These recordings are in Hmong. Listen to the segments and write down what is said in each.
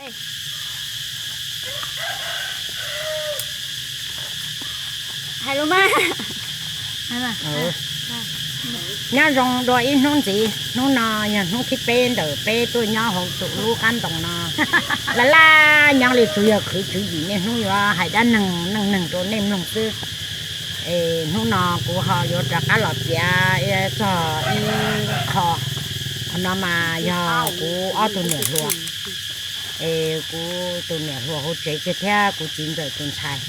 Hais lus mas. Nyob zoo dua ib hnub ntxiv, hnub no yog hnub thib peb ntawm peb tuaj nyob hauv tus lub qab ntoo no. Laj laj nyob li tsuas yog khwv tswv yim niaj hnub yuav hais dab neeg neej neeg rau nej mloog xwb. Es hnub no kuv ho yuav rov qab los piav txog ib qho. Qhov no mas yog kuv ob tug niam hluas, es kuv tus niam hluas hauv tsev kiag thiab kuv txiv ntxawm tus ntxhais.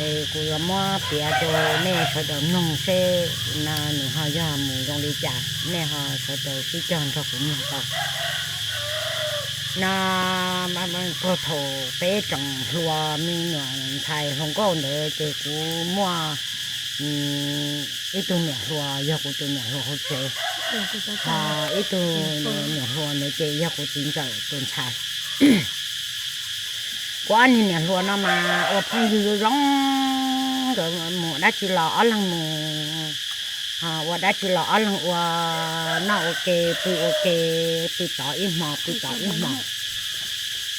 Es kuv yuav muab piav rau nej sawv daws mloog seb nws ho yog mus zoo li cas, nej ho sawv daws sib cog nrog kuv mloog tau. No puag thaum peb tseem hluas me nyuam ntxhais hluas nkauj ntawd ces kuv muaj ib tug niam hluas yog kuv tus niam hluas hauv tsev, ho ib tug niam hluas ntawd ces yog kuv txiv ntxawm tus ntxhais. Kuv ob niag niam hluas no mas ua phooj ywg zoo zoo, nkawd mus dab tsi los ob leeg mus, ua dab tsi los ob leeg ua, noj ua ke pw ua ke, pw tod ib hmos pw tod ib hmos.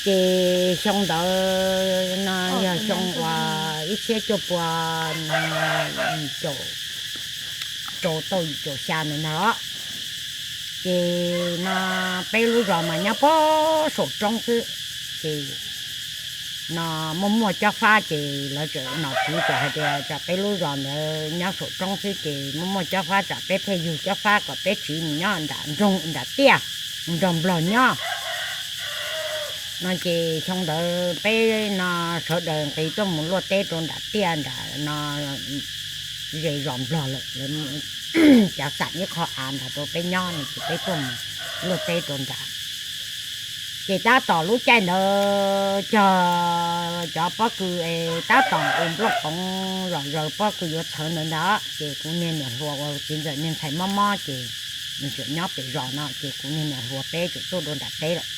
Ces xyoo ntawd no yog xyoo uas ib txhiab cuaj pua rau tau yim caum xya ntawd ntag. Ces no peb lub zos mas nyob puag saum roob xwb. Ces no muaj muaj cob fab ces lawv txawm nom tswv txawm hais tias tsam peb lub zos ntawd nyob saum roob xwb ces muaj muaj cob fab tsam peb pheej yug cob fab kom peb tsiv mus nyob nram nroog nram tiaj, nrog nplog nyob. No ces xyoo ntawd peb no sawv daws nqis tuaj mus luaj teb rau nram tiaj nram no ze zos nplog lawm, lawv cov xam ib qho av nrad rau peb nyob no ces peb tuaj mus luaj teb rau nrad. Ces tab tom lub caij ntawd cog cov pob kws es tab tom ua nplooj qoov zom zaws pob kws yuav txhawv ntawd ntag. Ces kuv niag niam hluas uas txiv ntxawm niag ntxhais mob mob ces nws tseem nyob pem zos no ces kuv niag niam hluas peb tseem tuaj dua nram teb lawm.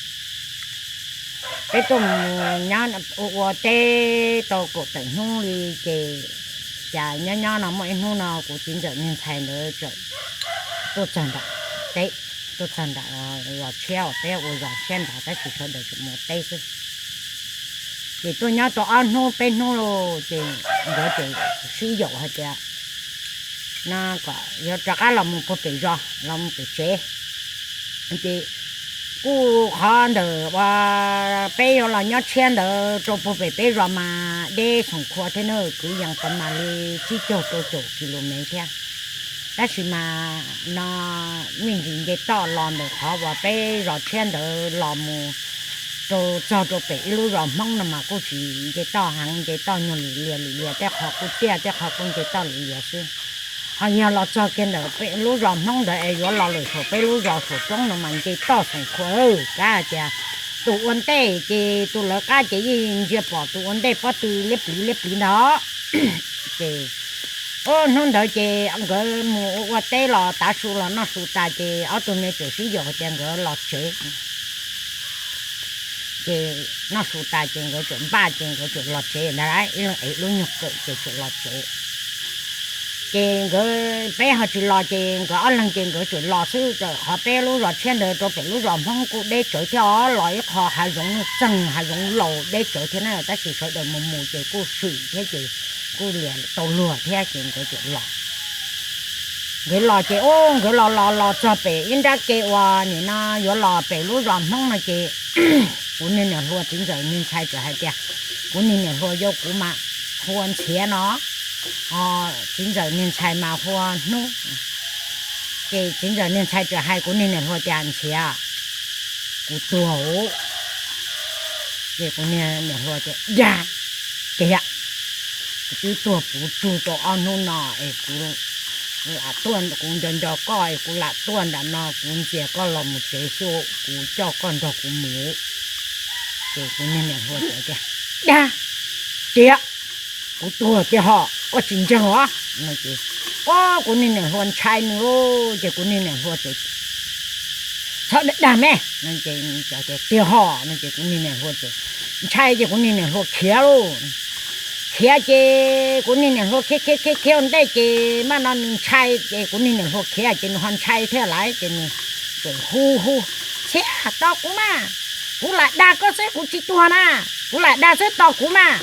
Peb tuaj mus nyob ua teb tau kaum tawm hnub li ces cas nyob nyob no muaj ib hnub no kuv txiv ntxawm niag ntxhais ntawd txawm tuaj txog nram teb, tuaj txog nram zos tshiab uas peb ua zos tshiab nrad tab sis sawv daws tseem mus ua teb xwb. Ces tuaj nyob tau ob hnub peb hnub lauj ces nkawd tseem sib yaum hais tias no kom yuav rov qab los mus puag pem zos los mus pem tsev. Ces kuj qhov ntawm uas peb yuav los nyob tshiab ntawd rau puag pem peb zos mas deb xoom khua thiab na, kwv yees pas mas li tsib caug rau caum kilomev thiab. Tab sis mas no me ntsis nce toj los ntawm qhov uas peb zos tshiab ntawd los mus rau txog rau pem ib lub zos Hmoob no mas kuj tsis nce toj heev, nce toj nyuag lim lias lim lias, tej qhov kuj tiaj tej qhov kuj nce toj lim lias xwb. Ho yog los txog kiag ntawm pem lub zos Hmoob ntawd es yuav los lawm saum peb lub zos saum roob no mas nce toj xoom khua, kav hais tias tus ua ntej ces tus lawv qab ces yeej ntsia pom tus ua ntej pob tw liab pliv liab pliv ntag. Ces hnub ntawd ces nkawd mus ua teb los tav su los noj su tas ces ob tug me tseem sib yaum hais tias nkawd los tsev. Ces noj su tas ces nkawd tseem npaj ces nkawd tseem los tsev ntag, ib leeg ev lub nyuag kawm ces tseem los tsev. Ces nkawd peb ho tsis los ces nkawd ob leeg ces nkawd tseem los xwb, qhov peb lub zos tshiab ntawd rau pem lub zos Hmoob kuj deb tsawv thiab os, los ib qho hav zoov txeeg hav zoov laus deb tsawv thiab na, tab sis sawv daws mus mus ces kuj swm thiab ces kuj liam tau luag thiab ces nkawd tseem los. Nkawd los ces ub nkawd los los los txog pem ib nrab ke uas nim no yuav los pem lub zos Hmoob no ces kuv niag niam hluas txiv ntxawm niag ntxhais txawm hais tias, kuv niag niam hluas yau kuv mas hu ua Ntxhiav no, txiv ntxawm niag ntxhais mas hu ua Hnub. Ces txiv ntxawm niag ntxhais txawm hais kuv niag niam hluas tias, Ntxhiav, kuv tuag. Ces kuv niag niam hluas tias, Dag, tiag, kuv twb tuag puv tsug tau ob hnub no es kuv lam tuaj, kuv nco nco koj es kuv lam tuaj nram no kuv ntxias koj los mus tsev xwb, kuv coj koj nrog kuv mus. Ces kuv niag niam hluas tias, Dag, tiag, kuv tuag tiag ho, koj tsis ntseeg os. Ces, o, kuv niag niam hluas ntshai nws lauj, ces kuv niag niam hluas tias, Txhob dag me. Tiag ho no ces kuv niag niam hluas tseem ntshai ces kuv niag niam hluas khiav lauj. Khiav ces kuv niag niam hluas khiav khiav khiav khiav ua ntej ces mas no nws ntshai ces kuv niag niam hluas khiav ces nws ho ntshai thiab lawm ces nws tseem hu hu, Ntxhiav, tos kuv mas. Kuv lam dag koj xwb, kuv tsis tuag na, kuv lam dag xwb, tos kuv mas.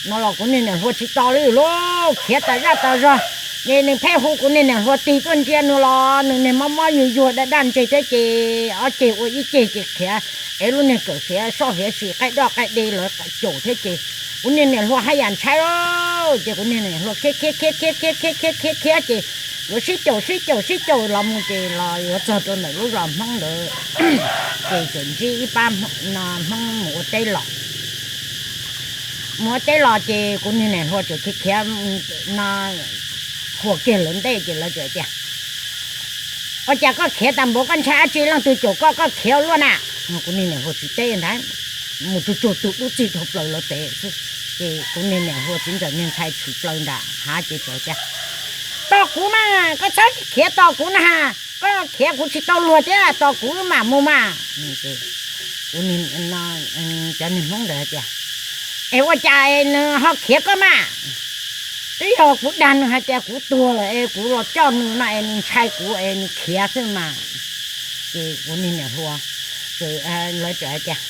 No los kuv niag niam hluas tsis tos li lauj, khiav tas zaj tas zog. Ces nws pheej hu kuv niag niam hluas tig tuaj ntsia nws los nws niag mob mob yuag yuag daj daj ntseg thiab ces ob ceg ua ib ceg ces khiav, es lub niag kawm hiav soj hiav sim qaij doj qaij de lawv caum thiab ces kuv niag niam hluas haj yam ntshai lauj. Ces kuv niag niam hluas khiav khiav khiav khiav khiav khiav khiav khiav khiav ces yuav sib caum sib caum sib caum los mus ces los yuav txog rau ntawm lub zos Hmoob ntawd ces txawm ntsib ib pab Hmoob mus ua teb los. Mus ua teb los ces kuv niag niam hluas txawm khiav khiav no, qhuas kiag lawv ntej ces lawv txawm tias, ua cas koj khiav tas npaum, koj ntshai dab tsi, leej twg caum koj, koj khiav luaj na? Kuv niag niam hluas tsis teb ntag, mus tsuag tsuag tus dub txig dhau plaws lawv pem xwb. Ces kuv niag niam hluas txiv ntxawm niag ntxhais tshwm plaws nram hav ces txawm tias, tos kuv mas, koj txhob khiav tos kuv na, koj khiav kuv tsis tau luag thiab, tos kuv wb mam mus mas. Kuv, cov niag Hmoob ntawd hais tias, es ua cas nws ho khiav koj mas? Twb yog kuv dag nws hais tias kuv tuag lawm es kuv los coj nws no es nws ntshai kuv es nws khiav xwb mas. Ces kuv niag niam hluas, lawv txawm hais tias,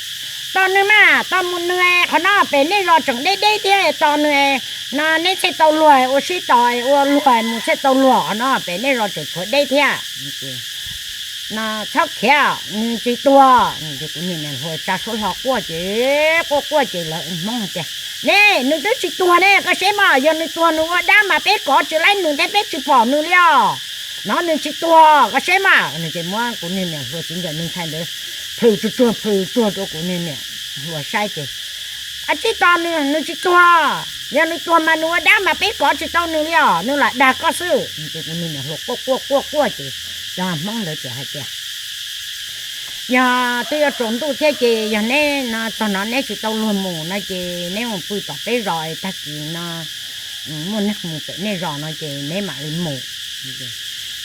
tos nws mas, tos mus nws, qhov no pem nej zos tseem deb deb thiab, tos nws no neb thiaj tau luag, ua sib tos ua luag mus thiaj tau luag, qhov no pem nej zos tseem tshuav deb thiab. No txhob khiav, nws tsis tuag. Kuv niag niam hluas tsa suab hlo quaj ces, quaj quaj ces lawv Hmoob hais tias, ne, nws twb tsis tuag ne, koj saib mas, yog nws tuag nws ua dab mas peb kov tsis laib nws thiab peb tsis pom nws li os. No nws tsis tuag, koj saib mas. Ces muab kuv niag niam hluas txiv ntxawm niag ntxhais ntawd plhws tsuag tsuag plhws tsuag rau kuv niag niam hluas saib ces, a, tsis tos nws, nws tsis tuag. Yog nws tuag mas nws ua dab mas peb kov tsis tau nws li os, nws lam dag koj xwb. Ces kuv niag niam hluas quaj quaj quaj quaj ces cov Hmoob ntawd txawm hais tias, yog twb yuav tsaus ntuj thiab ces yog neb no txog no neb tsis tau luag mus no ces neb mus pw tom peb zos, tag kis no muaj neeg mus pem nej zos no ces neb mam li mus.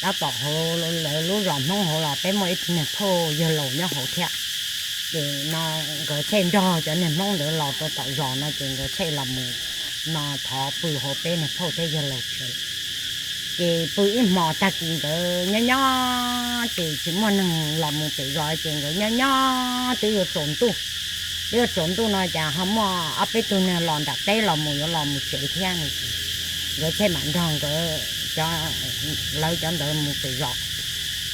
Tab tom hauv lawv lub zos Hmoob hauv los peb muaj ib tug niag phauj yawg laus nyob hauv thiab. Ces no nkawd thiaj nrog cov niag Hmoob ntawd los rau tom zos no ces nkawd thiaj los mus no thov pw hauv peb niag phauj thiab yawg laus tsev. Ces pw ib hmos tag kis nkawd nyob nyob ces tsis muaj neeg los mus pem zos ces nkawd nyob nyob twb yuav tsaus ntuj. Twb yuav tsaus ntuj no cas ho muaj ob peb tug niag los nram teb los mus yuav los mus tsev thiab no ces nkawd thiaj mam nrog nkawd, lawv cov ntawd mus pem zos.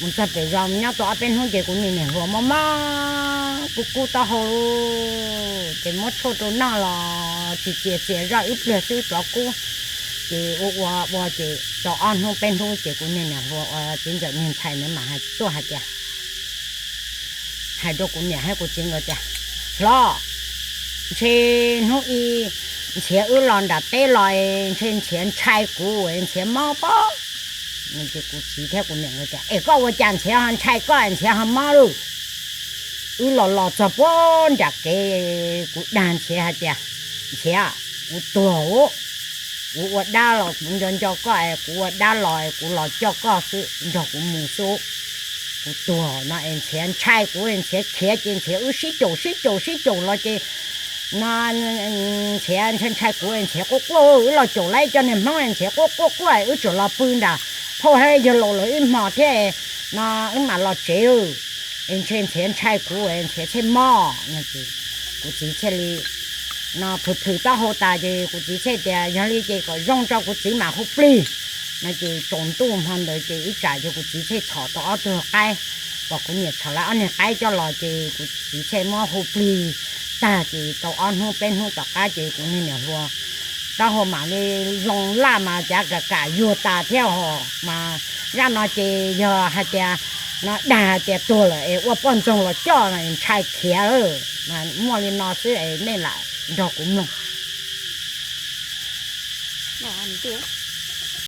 Mus txog pem zos nyob tau ob peb hnub ces kuv niag niam hluas mob mob kub kub taub hau lauj, ces muab tshuaj rau noj los tsis txias, txias zoj ib pliag xwb rov kub. Ces ua ua ua ces tau ob hnub peb hnub ces kuv niag niam hluas uas txiv ntxawm niag ntxhais ntawd mas hais tuaj hais tias, hais rau kuv niam thiab kuv txiv nkawd tias, hlob, ntshe hnub ib Ntxhiav wb los nram teb los ntshe Ntxhiav ntshai kuv, Ntxhiav mob pob. Ces kuv txiv thiab kuv niam nkawd tias, es koj ua cas Ntxhiav ho ntshai koj, Ntxhiav ho mob lauj? Wb los los txog puag nram kev, kuv dag Ntxhiav hais tias, Ntxhiav, kuv tuag, kuv ua dab los kuv nco nco koj es kuv ua dab los es kuv los coj koj xwb, nrog kuv mus xwb. Kuv tuag no es Ntxhiav ntshai kuv, Ntxhiav khiav ces Ntxhiav wb sib caum sib caum sib caum los ces no Ntxhiav ntshai ntshai kuv, Ntxhiav quaj quaj, wb los caum lawv cov niag Hmoob, Ntxhiav quaj quaj quaj, wb tseem los pw nram phauj thiab yawg laus lawv ib hmos thiab no wb mam los tsev. Es ntshe Ntxhiav ntshai kuv, Ntxhiav thiaj mob no ces kuv txiv thiaj li no plhws plhws taub hau tas ces kuv txiv thiaj tias yog li ces kom zoo tso kuv txiv mam hu plig no ces tsaus ntuj hmo ntawd ces ib tsam ces kuv txiv thiaj txhom tau ob tug qaib, pom kuv niam txhom lawv ob niag qaib coj los ces kuv txiv thiaj muab hu plig tag ces tau ob hnub peb hnub tom qab ces kuv niag niam hluas taub hau mam li zoo laj mas cav kam kam yuag tas thiab hos mas zaj no ces yog hais tias no dag hais tias tuag lawm es ua poj ntxoog los coj ntshai khiav, muaj li no xwb es nej lam nrog kuv mloog.